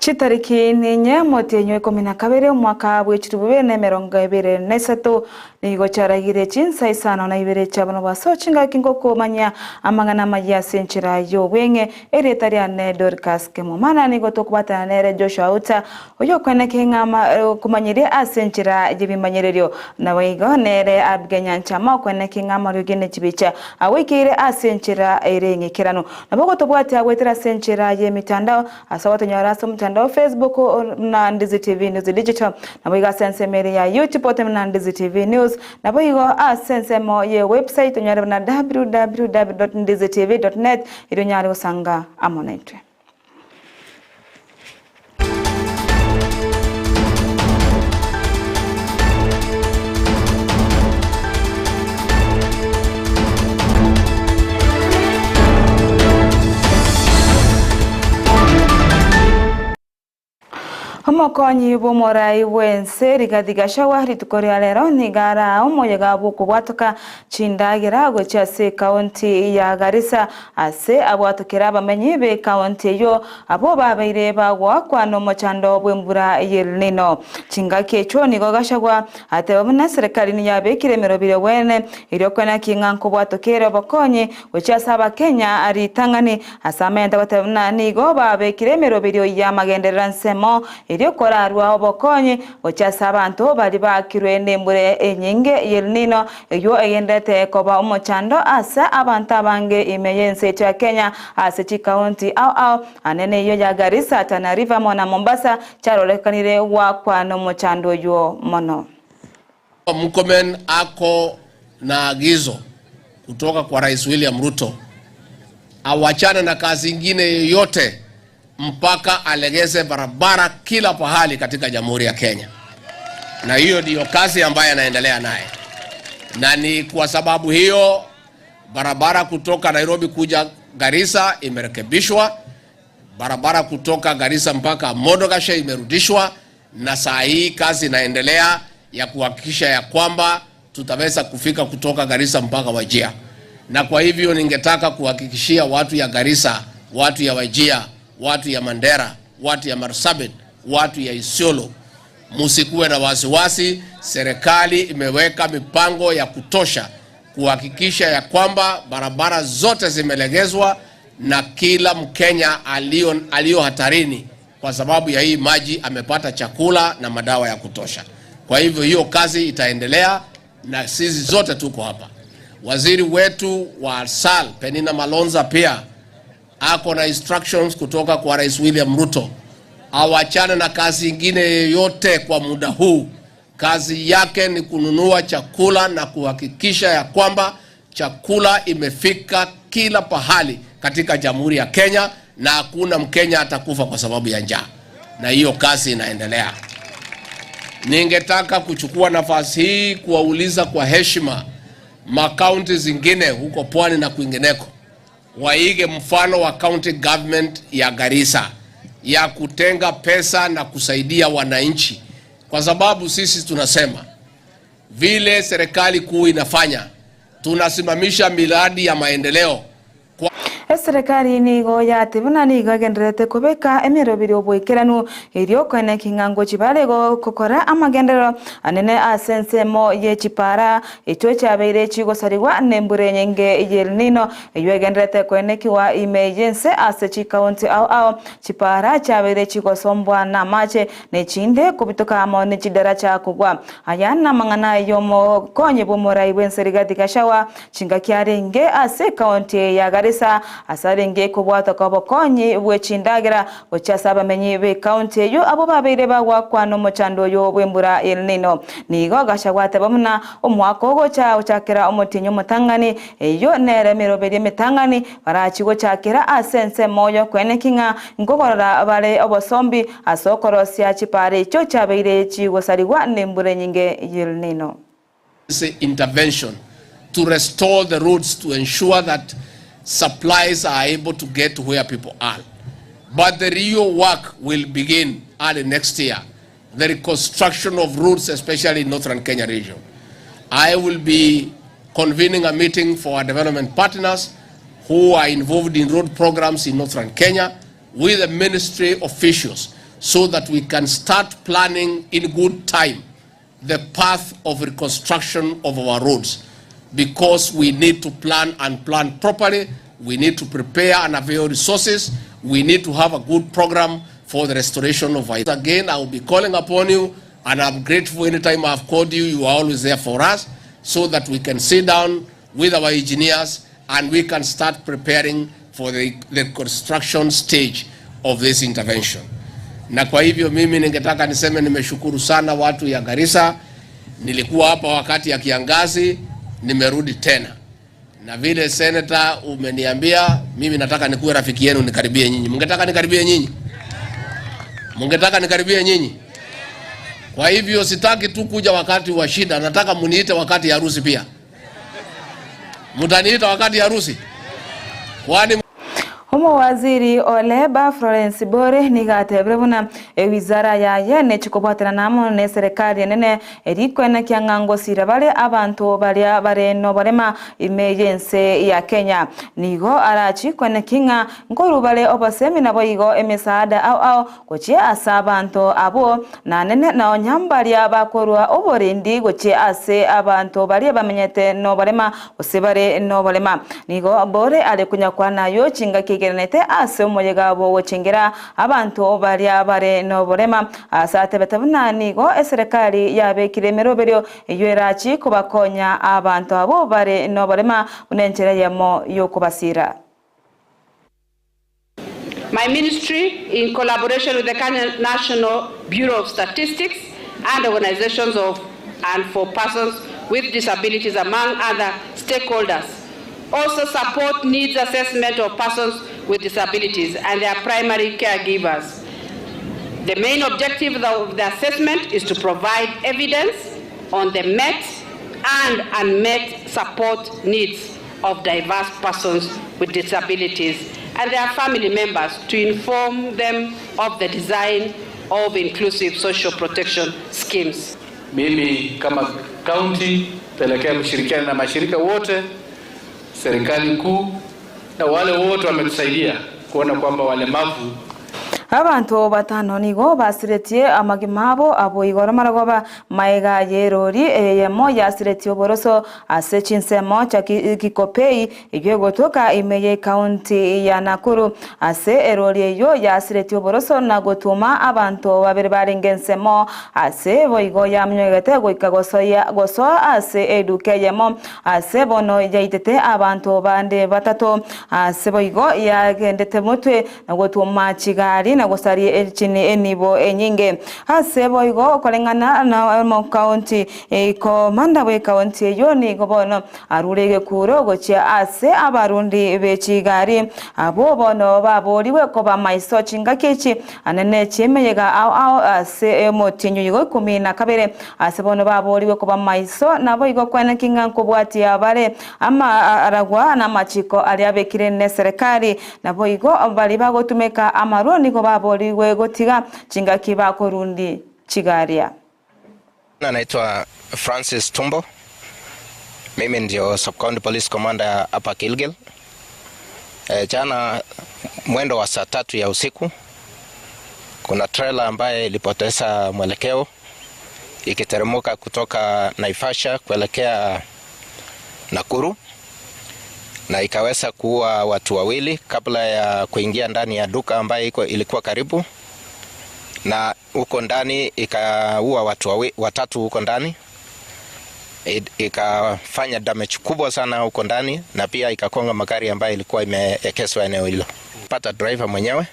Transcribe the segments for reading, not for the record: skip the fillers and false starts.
Chitariki ninye omotienyi o ikomi na kabere omwaka bwe chilifu bibere na emerongo ebere na isato, nigo chiaragire chinsa isano na ibere chiabo nobaso chingaki ngokomanyia amang'ana amayia ase enchera y'obweng'e. Erieta riane Dorcas Kemomana, nigo tokobatana nere Joshua Outa, oyokoeneke ng'a okomanyeria ase enchera y'ebimanyererio. Naboigo nere Abigail Nyanchama okoeneke ng'a amariogi ne chibicha agoikeire ase enchera ere eng'ikeranu. Nabo ogotobwatia goetera ase enchera y'emitandao Ase ogotonyora ase omotandao o Facebook buna Ndizi TV News Digital, naboigo ase ensemo ere ya YouTube oteme buna Ndizi TV News, naboigo ase ensemo ye website onyore buna www.ndizitv.net erio onyare gosanga amo naintwe. Omokonyi bw'omorai bw'ense Rigathi Gachagua rituko ria rero nigo araa omoyega bw'okobwatoka chindagera gochia ase ekaunti ya Garissa ase abwatokera abamenyi b'ekaunti eyio abwo babeire bagoakwa nomochando bw'embura y'El Nino. Chingaki echio nigo Gachagua ateba buna eserekari nigo yabekire emerobiri bwene erio koenaki ng'a nkobwatokere obokonyi Gochia ase Abakenya ritang'ani, ase amaete goteba buna nigo babekire emeroberio y'amagenderero ensemo erio korarua obokonyi gochia ase abanto baria baakirwe nembura enyinge y'El Nino eyio egenderete koba omochando ase abanto abange ime y'ense yaito ya Kenya ase chikaunti ao ao anene eyio ya Garissa, Tana River amo na Mombasa charorekanire goakwa nomochando oyio mono. Murkomen ako na agizo kutoka kwa Rais William Ruto awachane na kazi ingine yoyote mpaka alegeze barabara kila pahali katika Jamhuri ya Kenya, na hiyo ndiyo kazi ambayo anaendelea naye, na ni kwa sababu hiyo barabara kutoka Nairobi kuja Garissa imerekebishwa, barabara kutoka Garissa mpaka Modogashe imerudishwa na saa hii kazi inaendelea ya kuhakikisha ya kwamba tutaweza kufika kutoka Garissa mpaka Wajir. Na kwa hivyo ningetaka kuhakikishia watu ya Garissa, watu ya Wajir, watu ya Mandera, watu ya Marsabit, watu ya Isiolo, musikuwe na wasiwasi. Serikali imeweka mipango ya kutosha kuhakikisha ya kwamba barabara zote zimelegezwa na kila Mkenya aliyo, aliyo hatarini kwa sababu ya hii maji amepata chakula na madawa ya kutosha. Kwa hivyo hiyo kazi itaendelea na sisi zote tuko hapa. Waziri wetu wa SAL Penina Malonza pia ako na instructions kutoka kwa Rais William Ruto awachane na kazi ingine yoyote kwa muda huu. Kazi yake ni kununua chakula na kuhakikisha ya kwamba chakula imefika kila pahali katika Jamhuri ya Kenya na hakuna Mkenya atakufa kwa sababu ya njaa, na hiyo kazi inaendelea. Ningetaka kuchukua nafasi hii kuwauliza kwa heshima makaunti zingine huko pwani na kwingineko waige mfano wa county government ya Garissa ya kutenga pesa na kusaidia wananchi, kwa sababu sisi tunasema vile serikali kuu inafanya, tunasimamisha miradi ya maendeleo kwa Eserekari nigo yatebia buna nigo egendererete kobeka emeroberi oboikeranu erio koeneki ng'a ngochia bare gokora amagenderero anene ase ensemo ye chipara echio chiabeire chigosarigwa nembura enyinge y'El Nino eyio egendererete koenekigwa ime y'ense ase chikaunti ao ao chipara chiabeire chigosombwa namache nechinde kobitoka amo nechidaracha kogwa. Aya namang'ana y'omokonyi bw'omorai bw'ense Rigathi Gachagua Chingaki arenge ase ekaunti ya Garissa ase arenge kobwatoka obokonyi bwe chindagera gochia ase abamenyi b'ekaunti eyio abwo babeire bagwakwa nomochando oyo bw'embura El Nino. Nigo Gachagua ateba buna omwaka ogocha gochakera omotienyi omotang'ani eyio nere emeroberi emetang'ani barachi gochakera ase ensemo y'okweneki ng'a nkogorora bare obosombi ase okorosia chipara echio chiabeire chigosarigwa nembura enyinge y'El Nino. intervention to restore the roads to ensure that supplies are able to get to where people are. But the real work will begin early next year, the reconstruction of roads, especially in northern Kenya region. I will be convening a meeting for our development partners who are involved in road programs in northern Kenya with the ministry officials. so that we can start planning in good time the path of reconstruction of our roads because we need to plan and plan properly. We need to prepare and avail resources. We need to have a good program for the restoration of our. Again, I will be calling upon you and I'm grateful anytime I've called you, you are always there for us so that we can sit down with our engineers and we can start preparing for the construction stage of this intervention. Na kwa hivyo mimi ningetaka niseme nimeshukuru sana watu ya Garissa. Nilikuwa hapa wakati ya kiangazi, nimerudi tena. Na vile senator umeniambia, mimi nataka nikuwe rafiki yenu, nikaribie nyinyi. Mungetaka nikaribie nyinyi? Mungetaka nikaribie nyinyi? Kwa hivyo sitaki tu kuja wakati wa shida, nataka muniite wakati ya harusi pia. Mutaniita wakati ya harusi? Kwani Omowaziri Oleba Florence Bore nigatebire buna ewizara yaye nechikobwatana namo ne serikali enene erikwena kiang'ango sira bare abanto baria bare noborema ime yense ya Kenya nigo arachi kwene king'a nkoru bare obosemi nabo igo emisaada ao ao gochia ase abanto abo nanene nao nyambaria bakorwa oborendi gochia ase abanto baria bamenyete noborema gose bare noborema nigo Bore are kunyakwa nayo chinga kigeranete ase omoyega bogochengera abanto baria bare noborema ase atebete buna nigo eserikali yabekire emeroberio eyo erachi kobakonya abanto abo bare noborema buna enchera yamo yokobasira. My ministry, in collaboration with the Kenya National Bureau of Statistics and organizations of and for persons with disabilities, among other stakeholders, also support needs assessment of persons with disabilities and their primary caregivers. The main objective of the assessment is to provide evidence on the met and unmet support needs of diverse persons with disabilities and their family members to inform them of the design of inclusive social protection schemes. Mimi kama county pelekea kushirikiana na mashirika wote, serikali kuu na wale wote wametusaidia kuona kwamba walemavu Abanto batano nigo basiretie amagima abo abo igoro maragoba maega yerori eyemo yasiretie oboroso ase chinsemo cha Kikopey eyo egotoka ime ye county ya Nakuru ase erori eyo yasiretie oboroso na gotuma abanto babere barenge ensemo ase boigo yamnywegete goika gosoya gosoa ase eduka eyemo ase bono yaitete abanto bande batato ase boigo yagendete motwe na gotuma chigari na gosari echini enibo enyinge ase boigo okoreng'ana na mo county komanda bwe county eyo nigo bono arure gekuro gochia ase abarundi bechigari abo bono baboriwe koba maiso chingaki echi anene chiemeyega ao ao ase emotinyu igo 12 ase bono baboriwe koba maiso nabo igo kwena kinga nkobwatia bare ama aragwa na machiko ari abekire ne serikali nabo igo bari bagotumeka amarua nigo baboriwe gotiga chingaki bakorundi chigaria. Naitwa Francis Tumbo. Mimi ndio Sub County Police Commander hapa Gilgil. Jana mwendo wa saa 3 ya usiku kuna trailer ambaye ilipoteza mwelekeo ikiteremka kutoka Naivasha kuelekea Nakuru na ikaweza kuua watu wawili kabla ya kuingia ndani ya duka ambaye ilikuwa karibu, na huko ndani ikaua watu watatu huko ndani. Ikafanya damage kubwa sana huko ndani na pia ikakonga magari ambayo ilikuwa imeekezwa eneo hilo. Pata driver mwenyewe,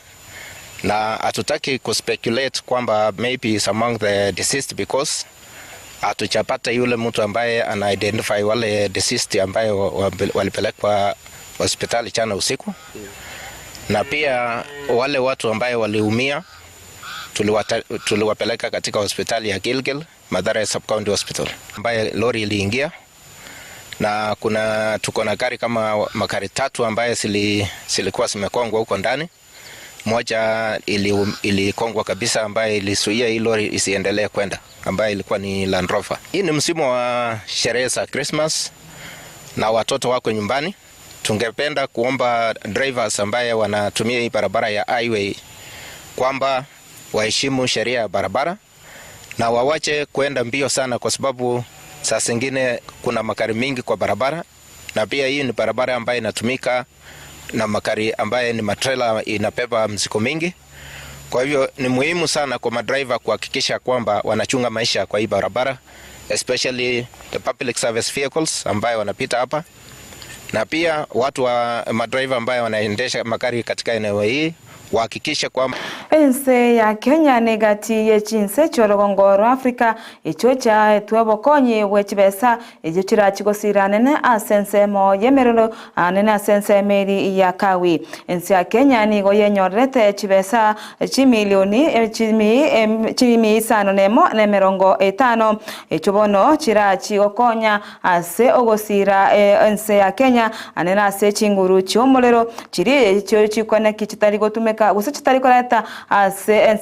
na hatutaki kuspeculate kwamba maybe is among the deceased because hatujapata yule mtu ambaye ana identify wale deceased ambaye walipelekwa hospitali jana usiku. Na pia wale watu ambaye waliumia tuliwapeleka katika hospitali ya Gilgil, Mathare Sub County Hospital, ambaye lori iliingia. Na tuko na gari kama magari 3 ambaye zilikuwa zimekongwa huko ndani. Moja ilikongwa kabisa ambaye ilizuia hii lori isiendelee kwenda, ambaye ilikuwa ni Land Rover. Hii ni msimu wa sherehe za Christmas na watoto wako nyumbani. Tungependa kuomba drivers ambaye wanatumia hii barabara ya highway kwamba Waheshimu sheria ya barabara na wawache kuenda mbio sana, kwa sababu saa zingine kuna magari mingi kwa barabara, na pia hii ni barabara ambayo inatumika na magari ambaye ni matrela inabeba mzigo mingi. Kwa hivyo ni muhimu sana kwa madriver kuhakikisha kwamba wanachunga maisha kwa hii barabara, especially the public service vehicles ambayo wanapita hapa, na pia watu wa madriver ambayo wanaendesha magari katika eneo hii wahakikishe kwamba Ense ya Kenya negati ye chinse chi'orogongo rwa Africa echio chiaetwe obokonyi bwe chibesa echio chirachi gosira anene ase ensemo y'emerero anene ase ensemo eri ya Kawi. Ense ya Kenya nigo yenyorerete chibesa chimilioni chimi chimia isano nemo na emerongo etano echio bono chirachi gokonya ase ogosira ense ya Kenya anene ase chinguru chi'omorero chiria echio chikoneki chitari gotumeka gose chitari koreta ase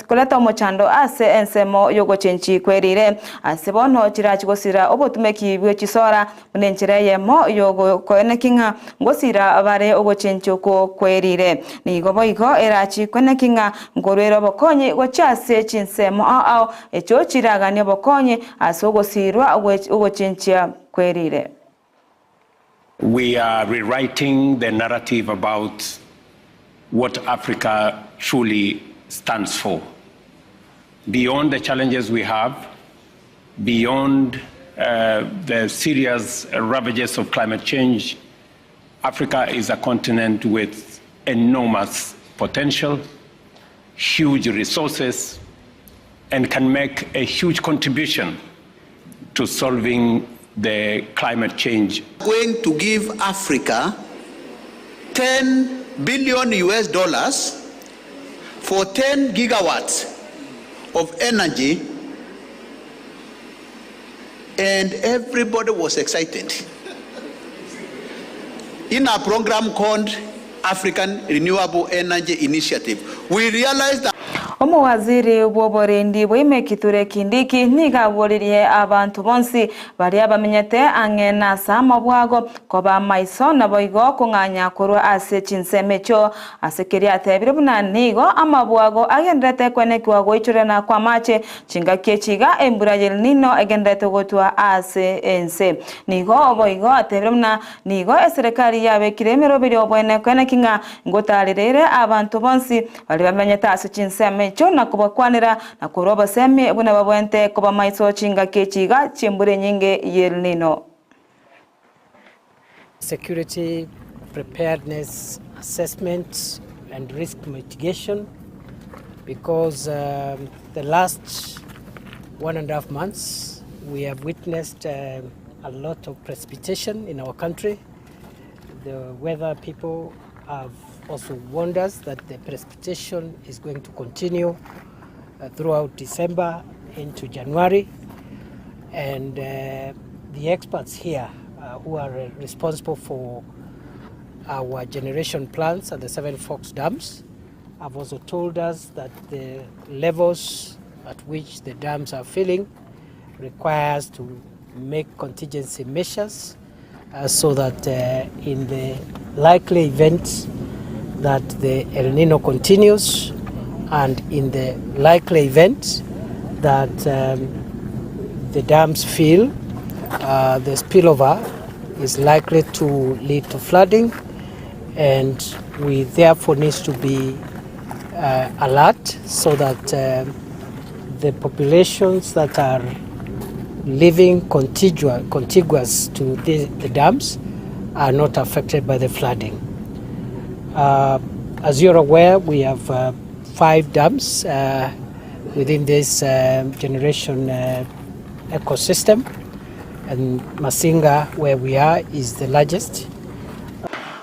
koreta omochando ase ensemo y'ogochenchi kwerire ase bono chirachi gosira obotumeki bwe chisora buna enchera eyemo yogokoeneki ng'a ngosira bare ogochenchi okwo kwerire nigo boigo erachi koeneki ng'a nkorwera obokonyi gochia ase chinsemo ao ao echio chiraganie obokonyi ase ogosirwa ogochenchia kwerire. We are rewriting the narrative about what Africa truly stands for. Beyond the challenges we have, beyond uh, the serious ravages of climate change, Africa is a continent with enormous potential, huge resources, and can make a huge contribution to solving the climate change. Going to give Africa 10 billion US dollars for 10 gigawatts of energy, and everybody was excited. In a program called African Renewable Energy Initiative, we realized that Omowaziri bw'oborendi bwa Kithure Kindiki nigo aboririe abanto bonsi baria bamenyete ang'e na ase amabwago koba amaiso naboigo kong'anya korwa ase chinsemo echio ase keria atebire buna nigo amabwago agenderete kwenekiwa goichorana kwa amache chingaki echi iga embura ya El Nino egenderete gotwa ase ense. Nigo boigo atebire buna nigo eserekari yabekire emeroberio obwene kweneki ng'a ngotarerere abanto bonsi Baria bamenyete ase chinsemo echio na kobakwanera na korua obosemi buna babwenerete koba maiso chingaki echi iga chi'embura enyinge y'El Nino. Security preparedness assessment and risk mitigation because um, the last 1.5 months we have witnessed um, a lot of precipitation in our country. The weather people have also warned us that the precipitation is going to continue uh, throughout December into January. And uh, the experts here uh, who are uh, responsible for our generation plants at the Seven Forks dams have also told us that the levels at which the dams are filling requires to make contingency measures uh, so that uh, in the likely event that the El Nino continues and in the likely event that um, the dams fill, uh, the spillover is likely to lead to flooding and we therefore need to be uh, alert so that um, the populations that are living contiguous, contiguous to the, the dams are not affected by the flooding. Uh, as you're aware, we have uh, five dams uh, within this uh, generation uh, ecosystem, and Masinga, where we are, is the largest.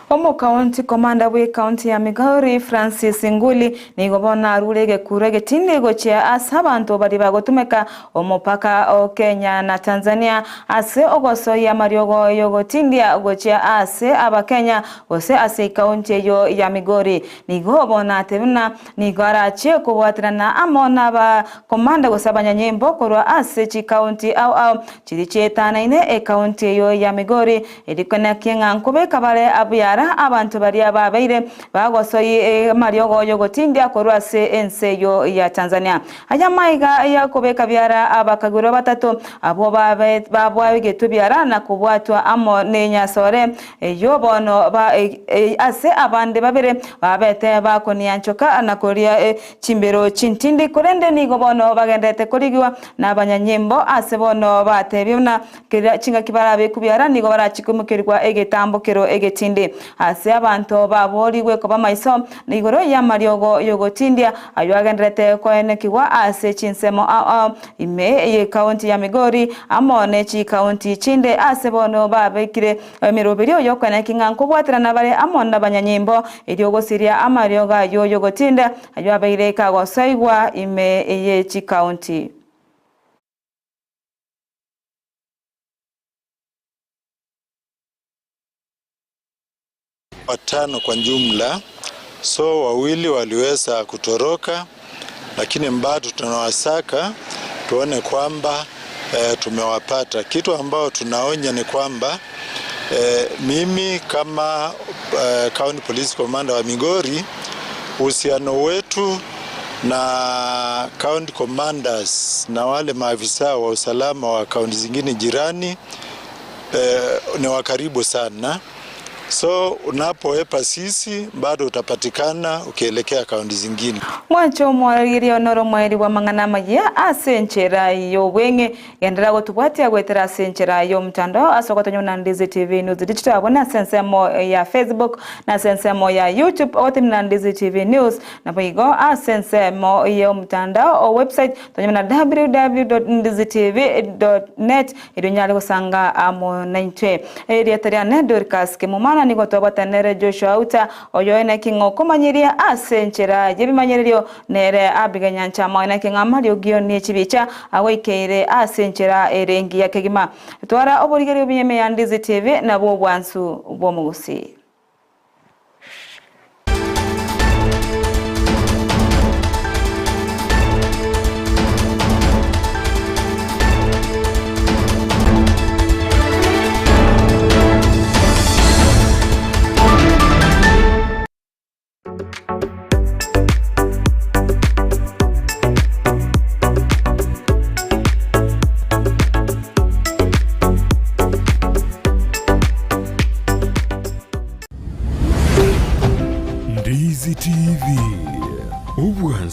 Omokaunti komanda bw'ekaunti ya Migori Francis Nguli nigo bono arure egekuro egetindi gochia ase abanto baria bagotumeka omopaka o Kenya na Tanzania ase ogosoyia amariogo yogotindia gochia ase abakenya gose ase ekaunti eyio ya Migori. Nigo bono atebire buna nigo arachie kobwaterana amo nabakomanda gose abanyanyimbo korwa ase chikaunti ao ao chiria chietanaine ekaunti eyio ya Migori erikwenekia ng'a nkobeka bare abuya biara abanto baria babeire bagosoi amariogo y'ogotindia korwa ase ense eyio ya Tanzania. Aya maiga y'okobeka biara abakagwirwa batato abwo babwagetwe biara na kobwatwa amo nenyasore eyio bono ase abande babere babete bakonianchoka na koria chimbero chintindi, korende nigo bono bagendererete korigigwa nabanyanyimbo ase bono batebie buna Kera chingaki barabe kubiara nigo barachie koimokerigwa egetambokero egetindi. Ase abanto baboorigwe koba maiso igoro y'amariogo y'ogotindia ayio agendererete koenekigwa ase chinsemo ao ao ime y'ekaunti ya Migori amo ne chikaunti chinde ase bono babekire emeroberio y'okoeneki ng'a nkobwaterana bare amo nabanyanyimbo erio gosiria amariogo ayio y'ogotinda ayio abeire kagosoigwa ime ye chikaunti. Watano kwa jumla, so wawili waliweza kutoroka, lakini bado tunawasaka tuone kwamba tumewapata. Kitu ambao tunaonya ni kwamba mimi kama County Police Commander wa Migori, uhusiano wetu na county commanders na wale maafisa wa usalama wa kaunti zingine jirani ni wa karibu sana. So unapoepa sisi bado utapatikana ukielekea kaunti zingine. Mwanche omwarigeria noro omoerio bw'amang'ana amayia ase enchera y'obweng'e genderera gotubwatia goetera ase enchera y'omotandao ase ogotonywa na Ndizi TV News Digital abwo na ase ensemo ya Facebook na ase ensemo ya YouTube ogotemia na Ndizi TV News naboigo ase ensemo y'omotandao o website tonywe na www.ndizitv.net erio onyare gosanga amo naintwe. Erieta riane Dorcas Kemumana nigo twabwatanere Joshua Auta oyo naki ng'a okomanyeria ase enchera y'ebimanyererio nere Abigail Nyanchama oyo naki ng'a amariogi ne chibicha agoikeire ase enchera ere engiya kegima. Twara oborigereria obuya ime ya Ndizi TV nabwo obwansu bw'omogusii. Ndizi TV, obwansu.